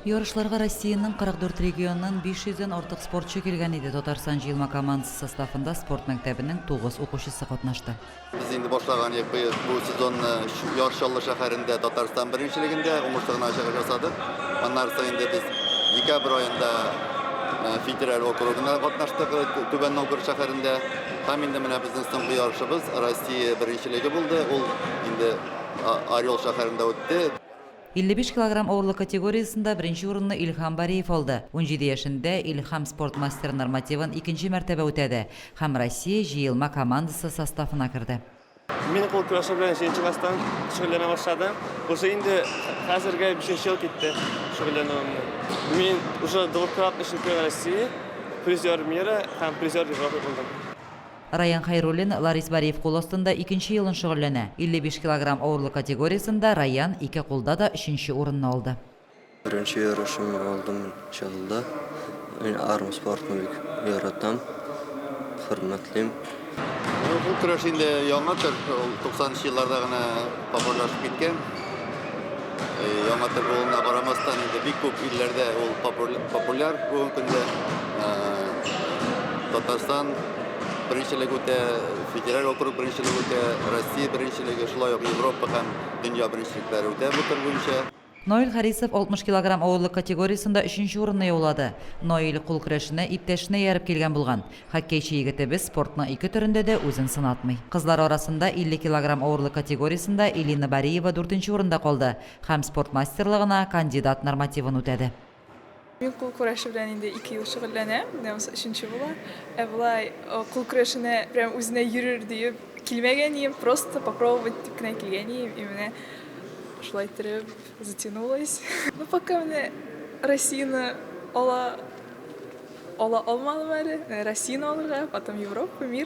Ярышларга Россиянең 44 регионыннан 500 дән артык спортчы килгән иде. Татарстан җыелма командасы составында спорт мәктәбенең тугыз укучысы катнашты. Без инде башлаган идек быел бу сезонны Яр Чаллы шәһәрендә Татарстан беренчелегендә уңышлы гына чыгыш ясадык. Аннары соң инде без декабрь аенда федераль округында катнаштык Түбән Новгород шәһәрендә. Һәм инде менә безнең соңгы ярышыбыз Россия беренчелеге булды. Ул инде Орел шәһәрендә үтте. 55 килограмм авырлык категориясендә беренче урынны Илһам Бариев алды. 17 яшендә Илһам спорт мастеры нормативын икенче мәртәбә үтәде һәм Россия җыелма командасы составына керде. Мин кул көрәше белән җиденче класстан шөгыльләнә башладым. Уже инде хәзергә бишенче ел китте шөгыльләнүемне. Мин уже двукратный чемпион России, призер мира һәм призер Европы булдым. Раян Хәйруллин Ларис Бариев кул астында икенче елын шөгыльләнә. 55 килограмм авырлык категориясендә Раян ике кулда да өченче урынны алды. Беренче ярышымны алдым мин Чаллыда. Мин армспортны бик яратам, хөрмәтлим. Кул көрәше инде яңа төр, ул 90 нчы елларда гына популярлашып киткән. Яңа төр булуына карамастан, инде бик күп илләрдә ул популяр бүгенге көндә. Татарстан беренчелеге үтә, федераль округ беренчелеге үтә, Россия беренчелеге, шулай ук Европа һәм дөнья беренчелекләре үтә бу төр буенча. Наил Харисов 60 килограмм авырлык категориясендә өченче урынны яулады. Наил кул көрәшенә иптәшенә ияреп килгән булган. Хоккейчы егетебез спортның ике төрендә дә үзен сынатмый. Кызлар арасында 50 килограмм авырлык категориясендә Элина Бариева дүртенче урында калды һәм спорт мастерлыгына кандидат нормативын үтәде. Мин кул көрәше белән инде ике ел шөгыльләнәм, менә монысы өченче була. Ә болай кул көрәшенә прям үзенә йөрер диеп килмәгән идем, просто попробовать дип кенә килгән идем, и менә шулай иттереп затянулось. Ну пока менә Россияне ала ала алмадым әле, Россияне алырга, потом Европа, мир.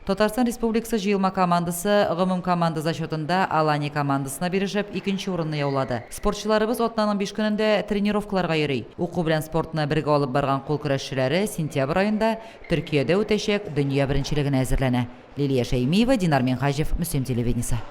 Татарстан Республикасы җыелма командасы гомумкоманда зачетында Алания командасына бирешеп, икенче урынны яулады. Спортчыларыбыз атнаның биш көнендә тренировкаларга йөри. Уку белән спортны бергә алып барган кул көрәшчеләре сентябрь аенда Төркиядә үтәчәк дөнья беренчелегенә әзерләнә. Лилия Шәймиева, Динар Минһаҗев, Мөслим телевидениесе.